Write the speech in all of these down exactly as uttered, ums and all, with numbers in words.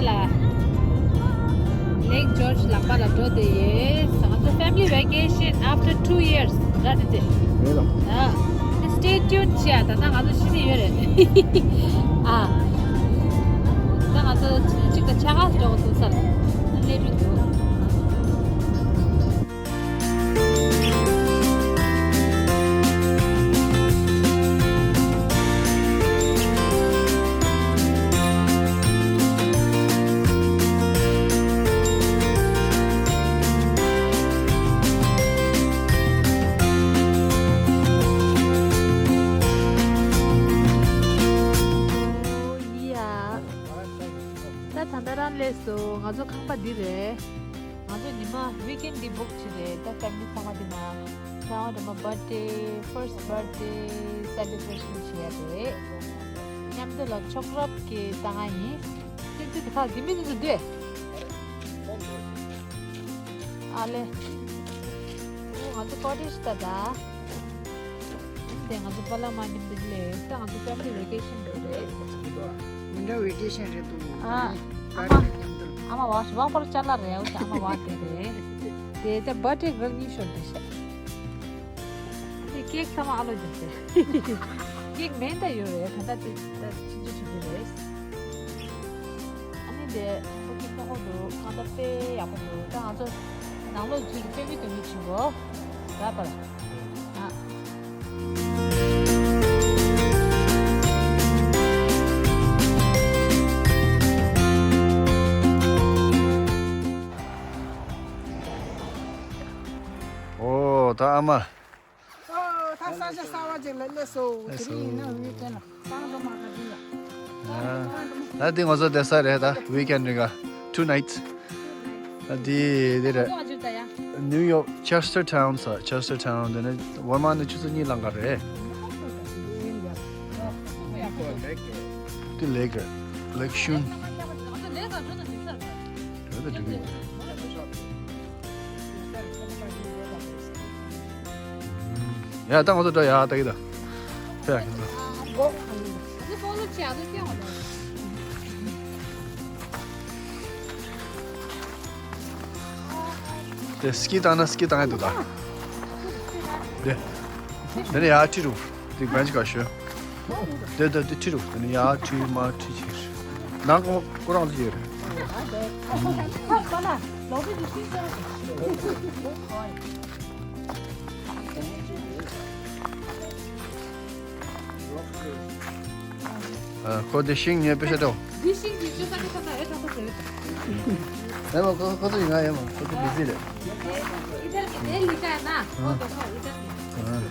ལ། Lake George ལག་པ་ལ་འགྲོ་བསྡད་ཡོད། ང་ཚོ་family vacation after two years ར་དེ་དེ། རེད་ལ། ཨ། དེ་stay tuned བྱས་ད་ལྟ་ང་ཚོ་ཤི་ནི་ཡོད་རེད། ཨ། ད་ང་ཚོ་ཚོད་གཅིག་དང་ཕྱེད་ཀ་འགྲོ་གི་འདུག་ས་ལ་སླེབས་ཀྱི་འདུག་ད་ད་ལྟ་རང་སླེབས་སོང་། ང་ཚོ་ཁང་པ་འདི་རེད། ང་ཚོ་ཉི་མ་weekend འདི་book བྱས་རེད། ད་family ཚང་མ་འདི་ན་ཚང་མ་འདྲ་མ་birthday, first birthday celebration བྱས་རེད། མཉམ་དུ་ལ་ཆོག་རབ་ཀྱི་ལྟ་ང་ཡིན། སེམས་ཚེ་གི་ཁ་འདི་མི་འདི་འདུག་ཨ་ལེ། ཨོ་ང་ཚོ་cottage ད་ད། དེ་ང་ཚོ་པ་ལགས་མ་མཉམ་དུ་སླེབས། ད་ང་ཚོ་family vacation རེད། Winter vacation རེད་འདུག་ཨ། ཨ་མ། ཨ་མ་བ་ཞིག་བག་པར་ཅ་ལག་རེད། འོ་ཨ་མ་བ་དེ་རེད། དེ་ད་birthday girl གཉིས་ཤོར་འདུག་ཤག་དེ་cake ཚང་མ་ཨ་ལོ་རྒྱབ་སྟེ། cake མེད་ད་ཡོད་རེད། ད་ད་དེ་ད་ཕྱིན་ཅི་ཕྱིན་ཅི་རེད། ཨ་ནི་དེ་ཁོ་ཅིག་ཏོ་ཧོ་འདུག་ཁང་ད་དཔེ་ཡག་པོ་འདུག་ད་ང་ཚོ་ནང་ལོགས་ཚུད་དེ་དཔེ་མི་དུ་མི་བྱིན་གོ་ར་པར། ཨ། ཨོ་ད་ཨ་མ། ཨོ་ད་ས་ཆ་གསར་པ་ཅིག་ལ་སླེབས་སོང་། དེ་རིང་ཡིན་ན་weekend ལ་སང་ལོ་མ་ག་དུས་ལ། ད་དེ་ང་ཚོ་བསྡད་ས་རེད། ད་weekend རེད་ག two nights། ད་དེ་དེ་རེད། New York Chestertown ས། Chestertown དེ་ནས་ཝར་མ་ནས་ཆུ་ཚོད་གཉིས་ལང་ག་རེད། དེ་Lake Lake Shun། དེ་ད་འགྲིག་གི་ཡོད། ཡ་ད་ང་ཚོ་འགྲོ་ཡ་ད་གི་ད། ད་ཡ་ཁྱེད་ཚོ། དེ་ski བཏང་ན་ski བཏང་ཡ་འདུག་ད། དེ། དེ་ནས་ཡ་ཁྲིད་རུ། དེ་བན་ཅི་ག་ཤོད། དེ་དེ་དེ་ཁྲིད་རུ། དེ་ནས་ཡ་ཁྲིད་མ་ཁྲིད་ཕྱིར། ནང་ཁོ་ཁོ་རང་ཚོ་ཡོད་རེད། ཨ། ཁོ་དེ་ཤིང་ཉོས་པེ་ཤ་ཏོ། འདི་ཤིང་འདི་ཅི་ས་ཀི་ས་ས་ཨེ་ཐོག་ཐོག་ཟེར། ཨེ་མ་ཁོ་ཁོ་ཚོ་ཡིན་ང་ཡིན་མ་ཁོ་ཚོ་བི་ཟི་རེད། ཨི་ཏར་གི་དེ་ལི་ཀ་ན་ཁོ་དེ་ཁོ་ཨི་ཏར་གི། ཨ།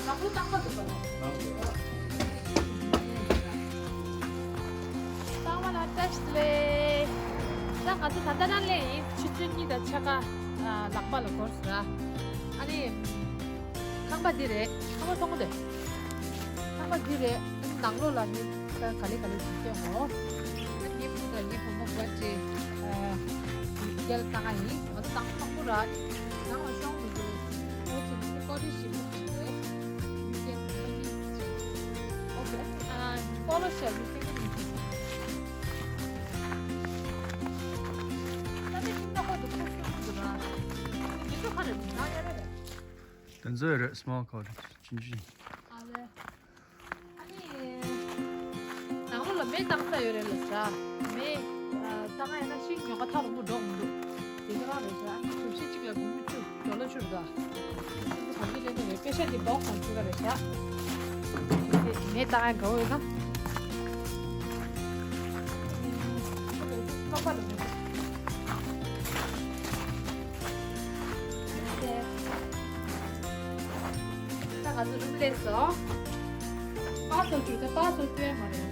ནག་པོ་བཏང་པ་འདུག་པ། གཙང་མ་ལ་བཀྲ་ཤིས་བདེ་ལེགས། ད་ང་ཚོ་ད་ལྟ་རང་ལས་ཡིན། ཆུ་ཚོད་གཉིས་དང་ཕྱེད་ཀ་ལག་པ་ལ་འགོར་སོང་ར། ཨ་ནི་ཁང་པ་འདི་རེད། ཁང་པ་མཐོང་གི་འདུག་ཁང་པ་འདི་རེད། ནང་ལོགས་ལ་ནི་ད་ག་ལེ་ག་ལེ་ཞིག་སྟོན་གོ་ཨ་ནི་ངའི་བུ་དང་ངའི་བུ་མོ་བར་ཏྲེ་རྒྱལ་བཏང་ང་ཡིན། ང་ཚོ་ནང་མང་པོ་ར། ནང་ལ་ཤོང་མི་འདུག་ཨོ་ཙི་ནི་ཀོ་ཏེ་ཇི་ཞིག་བུག་བྱས། ཡུ་ཀེན་ཨོ་ནི་ཨ་ཕོ་ལོ་ཤར་ཡུ་ཀེན་ནི་ད་ནི་ཁྱིམ་ནག་པོ་འདུག་ཁོ་སུ་མི་འདུག་ན། ཡུ་ཀེན་ཁ་རེ་འདུག་ན་ཡ་རེ་རེ། དེ་ཚོ་རེད། small cottage ཆུང་ཆུང་ཞིག་ཨ་ལེ། ཨ་ནི། ནང་ལོགས་ལ་མེ་བཏང་ས་ཡོད་རེད་ལ་ཟ། མེ་བཏང་ཡ་ན་ཤིང་ཉོ་ག་ཐག་རིང་པོ་འགྲོ་མི་འདུག་དེ་ཚོ་རང་རེད་ཟ། ཨ་ནི་གྲུ་བཞི་གཅིག་ལ་སྒོར་མོ་བཅུ་ཌོ་ལར་བཅུ་རེད་ད། དེ་ཚོ་ག་གི་ལེན་ནི་རེད། པེ་ཤ་འདི་བོག་སི་ནང་བཅུག་ག་རེད་ཟ། དེ་མེ་བཏང་ཡ་དགའ་བོ་ཡོད་ན། ད་ང་ཚོ་རུམ་སླེབས་སོང་། པ་སོ་བཅུག་ད་པ་སོ་བཅུག་ཡ་མ་རེད།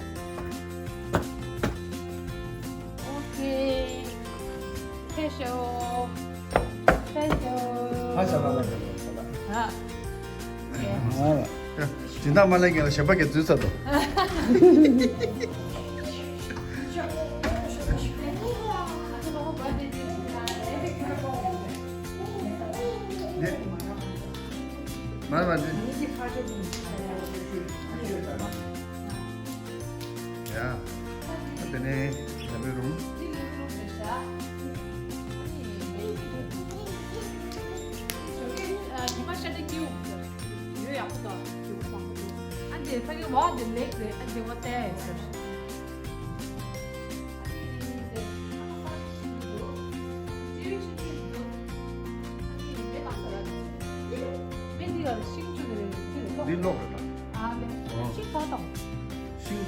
ཨོ་ཁེ། ཐེ་ཤོ། ཐེ་ཤོ། ཧ་ཤ་ལ་ལ་ལ་ལ། ཨ། ཨ། སྦྱིན་བདག་མ་ལེན་མཁན་ལ་ཞབས་པ་གས་འཛུལ་ཚར་འདུག་ནས། མར་མར་འདི། ཡ། ད་དེ་ནས་ལ་བའི་རུམ། འདི་ལ་བའི་རུམ་རེད་ཤག་ཨ་ནི་ཞོགས་ཀས་ཉི་མ་ཤར་དུས་སྐྱིད་པོ་འདུག་ཡོད། ཡག་པོ་འདུག་སྐྱིད་པོ་མང་པོ་འདུག་ཨ་འདི་ཕ་གི་ཝོག་འདི་ལེགས་རེད། ཨ་འདི་ཝོག་བལྟས་ཡོད་ཟེར། འདི་གློག་རེད་ད། ཨ་ལེ། ཤིང་ཐང་དང་། ཤིང་།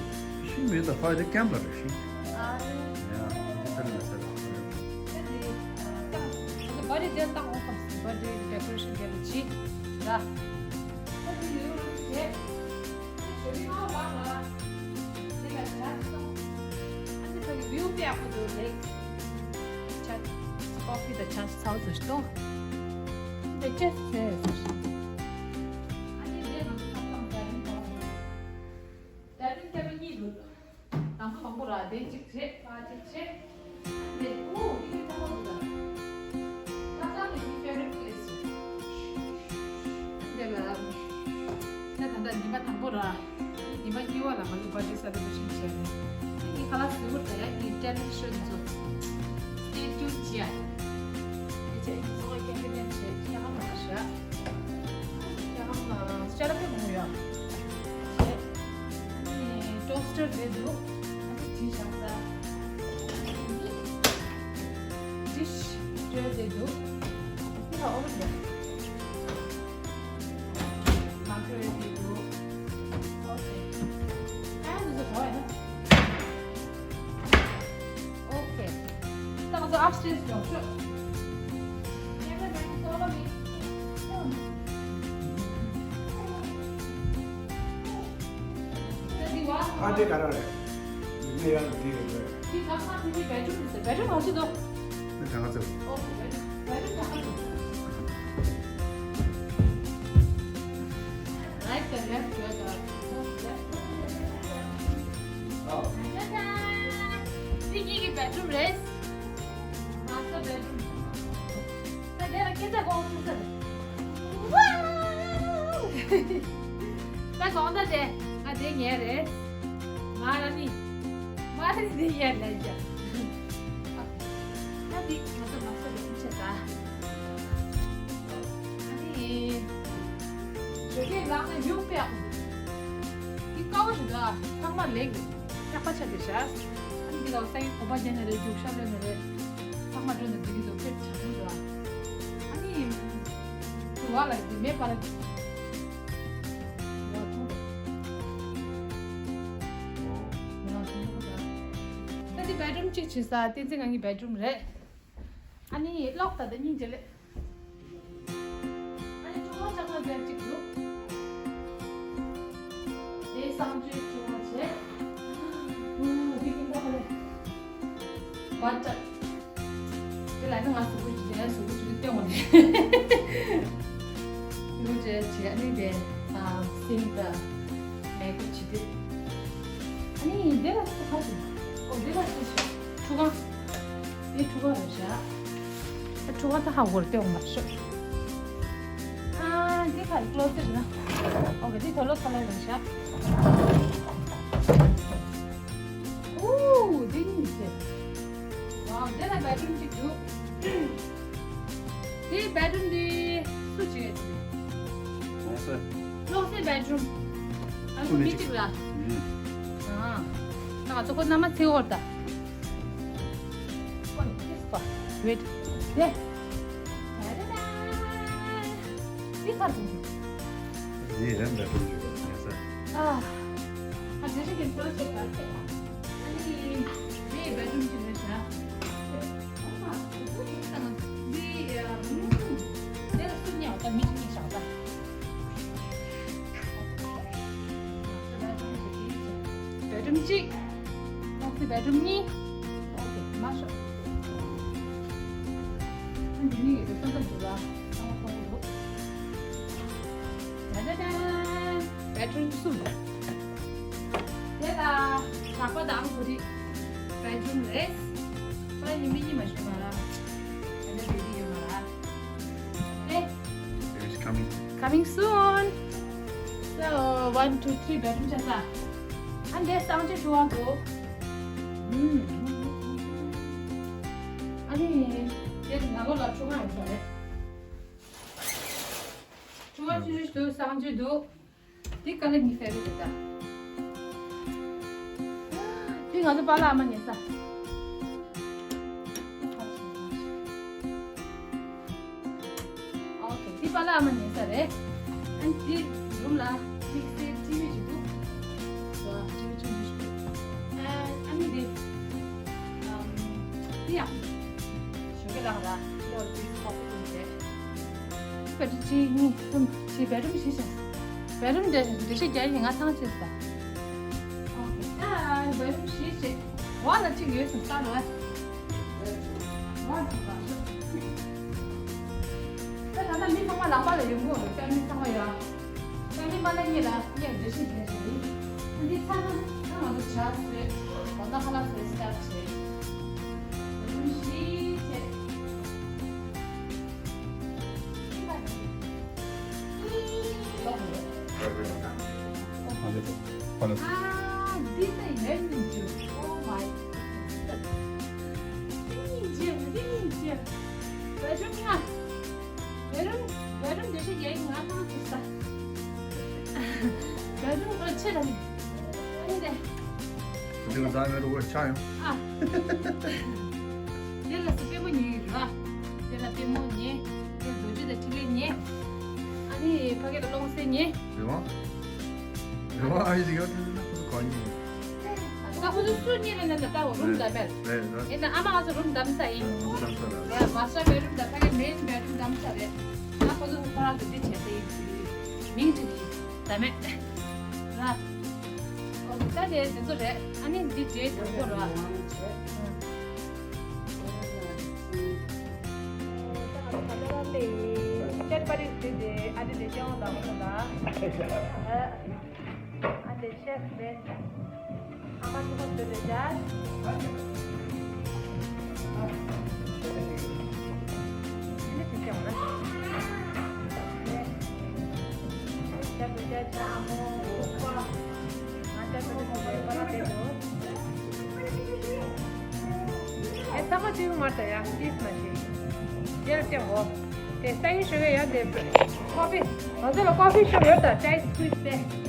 ཤིང་མེད་ད། ཕ་དེ་ཀེམ་ལ་རེད་ཤིང་། ཨ་ལེ། ཡ། ད་ལ་ས་ར། ད་འདི་ད་འདི་བར་ཌེ་དེ་བཏང་འོང་སམ། བར་ཌེ་ཌེ་ཀོ་རེ་ཤན་དེ་ལ་བྱེད་ར། ད་འདི་ཡོད་རེད་བྱེད། ཞོ་ཡི་ཨ་ལ་ལ། དེ་ལ་ཇ་ཅིག་བཏང་། ཨ་ནི་ཕ་གི་བིའུ་དཔེ་ཡག་པོ་འདུག་ལེགས། ཇ་ཀོ་ཕི་དང་ཇ་ཚ་བོ་ཟིག་བཏང་། དེ་ཅེས་ཟེར་ཟེར། ཨ་ནི་དེ་ང་ཚོ་ཐབ་ཚང་བརྡ་རིམ་གོ། བརྡ་རིམ་ཐེངས་མ་གཉིས་འདུག་དང་པོ་དང་པོ་ར་དེ་གཅིག་བྱེད། ཕ་གཅིག་བྱེད། དེ་ཨོ་དེ་གི་ཐོག་ཏུ་ད། ད་ད་དེ་གི་ཕེ་ཝ་རི་ཊི་པི་ལེ་སི་རེད། དེ་ལ་ད་ད་ད་ཉི་མ་དང་པོ་ར། ཉི་མ་གཉིས་པ་ལ་ང་ཚོ་བར་ཌེ་སེ་ལེ་བྷ་རེ་ཤན་བྱས་ནས། དེ་གི་ཁ་ལག་ཟེར་བ་ད་ཡ་གི་ཊེ་ལེན་ཊི་ཤོ་དེ་ཚོ་སི་ཊེ་ཊིའུན་བྱེད་ཡ། དེ་བྱས་ཀྱི་ཚོ་བ་ཀེམ་པེ་ནན་བྱས་ཀྱི་ཧ་མ་ཤ། ཀྱི་ཧ་མ་ཤ་ར་ཕེ་མོ་ཡ། ཨ་ནི་ཊོ་སི་ཊར་རེད་འདུག་ཨ་ནི་ཇི་བཞག་ས། ཌི་ཤི་ཊྲེ་རེད་འདུག་འདི་ལ་ཨོ་ཝེན་རེད། མའི་ཀྲོ་ཝེབ་རེད་འདུག་ཨོ་ཁེ། ཨ་འདི་ཚོ་གོ་ཡ་ན། ཨོ་ཁེ། ད་ང་ཚོ་ཨབ་སི་ཊེར་སི་ཡོང་ཤོག་ཨ་འདྲེ་ག་རང་རེད། མི་ཡང་འདི་རེད། འདི་ག་ས་འདི་འདི་བེད་རུམ་རེད། བེད་རུམ་ག་ཚོད་འདུག་ཨ་ག་ཚོད། ཨོ་བེད་རུམ་བེད་རུམ་ག་ཚོད། Right, the left, the left. ཨོ། འདི་གཉིས་ཀྱི་བེད་རུམ་རེད། མ་སྟར་བེད་རུམ། ད་དེ་ལ་སྐད་ཆ་གོ་ཐུབ་ས་རེད། ཝའོ། ད་གོང་ད་དེ་ང་དེ་ཉལ་རེད། མ་ར་ནི་མ་ར་ནི་དེ་ཉལ་རེད་ཅག་ད་འདི་ང་ཚོ་མ་སྟར་བེད་རུམ་བྱས་ད། ཨ་ནི། ཞོགས་ཀས་ལངས་ནས་ཡུག་པའི་ཨ་ཁུ། འདི་དཀའ་བ་རེད་ད། ཚང་མ་ལེགས་རེད། ཡག་པ་ཆགས་ཀྱི་ཤག་ཨ་ནི་འདི་ལ་སའི་གོ་པ་རྒྱག་ནི་རེད། རྒྱུག་ཤར་ལོན་ནི་རེད། ཚང་མ་འགྲོ་ནི་འགྲིག་གི་འདུག་དཔེ་བྱ་ཐུང་འདུག་ཨ་ནི་དུ་བ་ལ་འདི་མེད་པ་ལ་འདི་བ་ཐུང་འདུག་ད་འདི་བེད་རུམ་གཅིག་བྱེད་ས། བསྟན་འཛིན་ང་གི་བེད་རུམ་རེད། ཨ་ནི་གློག་ད་ལྟ་སྙིང་རྗེ་ལེ། ཨ་ནི་ཆུང་མ་ཆགས་མ་རྒྱག་གཅིག་འདུག་དེ་གསང་སྤྱོད་ཆུང་མ་བྱས། འདི་ཀིན་ད་ཧ་ལེ། བ་ཅག་དེ་ལ་ནི་ང་གཟུགས་པོ་ཞིག་དེ་ལ་གཟུགས་པོ་ཞིག་སྟོན་འོང་དེ། གཟུགས་པོ་བྱས་བྱས་ཨ་ནི་དེ་ཨ་སིང་ད་མེ་ཀབ་བྱེད་དུས། ཨ་ནི་དེ་ལ་ཁ་ཅིག་ཨོ་དེ་ལ་ཁ་ཅིག་ཁྲུ་གང་། དེ་ཁྲུ་གང་རེད་ཤག་ཨ་ཁྲུ་གང་ད་ཧ་གོ་ར་སྟོན་འོང་མ་ཤོག་ཨ་འདི་ཁ་ཀློ་ཟེར་ན། ཨོ་ག་འདི་དོ་ལོ་ཁ་ལ་རེད་ཤག་ཨོ་འདི་ནི་ཟེར། ཝའོ་འདི་ལ་བེད་རུམ་གཅིག་འདུག་དེ་བེད་རུམ་འདི་སུ་བྱེད་ཀློག་སའི་བེད་རུམ། ཨ་ཁུ་མི་གཅིག་ལ། ཨ་ང་ཚོ་ཁོ་མནའ་མ་ཚེ་འོར་ད། Wait. Yeah. འདི་ཚར་སོང་། འདི་ཡང་བེད་རུམ་ཅིག་ཡོད་ས། ཨ། ཨ་འདི་ཞིག་གི་ཚོད་ཅིག་ག་ཚད། ཨ་ནི་འདི་བེད་རུམ་ཅིག་རེད་ཤག་ཨ་མ་འདི་ཡ་འདི་ལ་སུ་ཉལ་བ་ད་མི་ཅིག་ཉལ་ཤག་ད། བེད་རུམ་གཅིག་ཨོ་ཁེ། བེད་རུམ་གཉིས། ཨོ་ཁེ། མ་ཤོག་ཨ་འདི་གཉིས་ཀྱི་སོ་སོ་འདུག་ལ། ཨ་ཁོང་འདུག་ད་ད་ད། བེད་རུམ་གསུམ། དེ་ལ་ལག་པ་དང་གོ་རི། བེད་རུམ་རེད། པ་ཡིན་མི་ཡིན་མ་ཤོད་མ་ར། ད་ད་བེ་བི་ཡོད་མ་ར། ཨེ། Baby's coming. Coming soon. So, one, two, three, བེད་རུམ་ཆ་ས། ཨ་འདས་གསང་སྤྱོད་ཆུང་བ་འདུག་ཨ་ནི་དེ་ནང་ལོགས་ལ་ཆུང་བ་ཡོད་ས་རེད། ཆུང་བ་ཆུང་ཆུང་འདུག་གསང་སྤྱོད་འདུག་འདི་ཀ་ལ་ཉི་ཤུ་རེད་ད། འདི་ང་ཚོ་པཱ་ལགས་ཨ་མ་ཉལ་ས། ཨོ་ཁེ། འདི་པཱ་ལགས་ཨ་མ་ཉལ་ས་རེད། ཨ་ནི་འདི་རུམ་ལ་དམིགས་བསལ་ཊི་ཝི་ཅིག་འདུག་ཊི་ཝི་ཆུང་ཆུང་ཞིག་འདུག་ཨ་ནི་འདི་འདི་ཡང་ཞོགས་ཀས་ལངས་ལ་ལོར་འདི་ཁོ་པི་ཏུ་རེད། བེད་རུམ་གཅིག་གཉིས་གསུམ་བཞི། བེད་རུམ་བཞི་བྱས། བེད་རུམ་དེ་འགྲེལ་བཤད་རྒྱག་ཡིན། ང་ཚང་བྱས་ས། ཨོ་ཁེ། ད་བེད་རུམ་བཞི་བྱས། འོག་ལ་གཅིག་ཡོད་ཟེར་ས་རེད། འོག་ལ་གཅིག་ལ། ད་ད་ལྟ་མི་ཚང་མ་ལམ་བར་ལ་ཡོང་གི་རེད། ད་མི་ཚང་མ་ཡོད། ད་མི་མ་ལ་གཉིས་ལ་གཉིས་འགྲེལ་བཤད་རྒྱག་ཡིན། ད་འདི་ཚང་མ་ད་ང་ཚོ་ཇ་བཟོས། གོ་ན་ཁ་ལག་བཟོས་སི་ཊར་བྱས། བེད་རུམ་བཞི་བྱས། ཨ་འདི་ད་ཡོད་མི་འདུག Oh my goodness. འདི་ཡིན་གྱི། འདི་ཡིན་གྱི། བེད་རུམ་ང་། བེད་རུམ། བེད་རུམ་འགྲེལ་བཤད་རྒྱག་ཡིན། ང་ཐང་ཆད་ས། བེད་རུམ་ཁོ་ཆེ་ར་ནི། ཨ་ནི་དེ། འདི་ང་ཚང་མའི་རུ་བ་ཆགས་ཡོང་། ཨ། དེ་ལ་སུ་པུས་མོ་ཉལ་ར། དེ་ལ་པུས་མོ་ཉལ། དེ་རྡོ་རྗེ་དང་ཕྲིན་ལས་ཉལ། ཨ་ནི་ཕ་གི་ལ་སློང་སེ་ཉལ། རེད་བ། རེད་བ། ཨ་ཡི་ཟིག་ཡོད་དེ་ན་ཁོ་ཚོ་གང་ཉལ། ད་ཁོ་ཚོ་སུ་ཉལ་ལ་ན་ད་ལྟ་འོ་རུམ་འདམ་པས། རེད་རེད། ཡིན་ན་ཨ་མ་ང་ཚོ་རུམ་འདམ་ས་ཡིན། ང་ཚོ་འདམ་ས་རེད། ཡ་མ་སར་བེད་རུམ་འདམ་ཕ་གི་མེན་བེད་རུམ་འདམ་ས་རེད། ད་ཁོ་ཚོ་ཁོ་རང་ཚོ་འདི་བྱས་ཏེ་ཡིན། མིང་ཅིག་ཡིན། ད་མེད། ལ། ཨོ་ད་དེ་དེ་ཚོ་རེད། ཨ་ནི་འདི་རྗེས་དང་པོ་ར། ད་ང་ཚོ་ད་ལྟ་རང་དེ་ཡིན། ཅར་པ་རིས་དེ་དེ་ཨ་དེ་དེ་ཅང་དང་པོ་ལ། ཨ་དེ་ཤེས་རེད། ཨ་མ་ཐུག་པ་བཟོས་ཏེ་བཞག་ཚང་མ་ཅིག་མར་ད་ཡ་ཏིས་མ་ཤེས། རྒྱལ་ལ་སྤྲད་འོ། དེ་ས་ཡིན་ཞོ་ག་ཡ་དེ་ཀོ་ཕི། ང་ཚོ་ལ་ཀོ་ཕི་ཤོབ་ཡོད་ད། ཅའི་སི་ཀུའི་སི་དེ།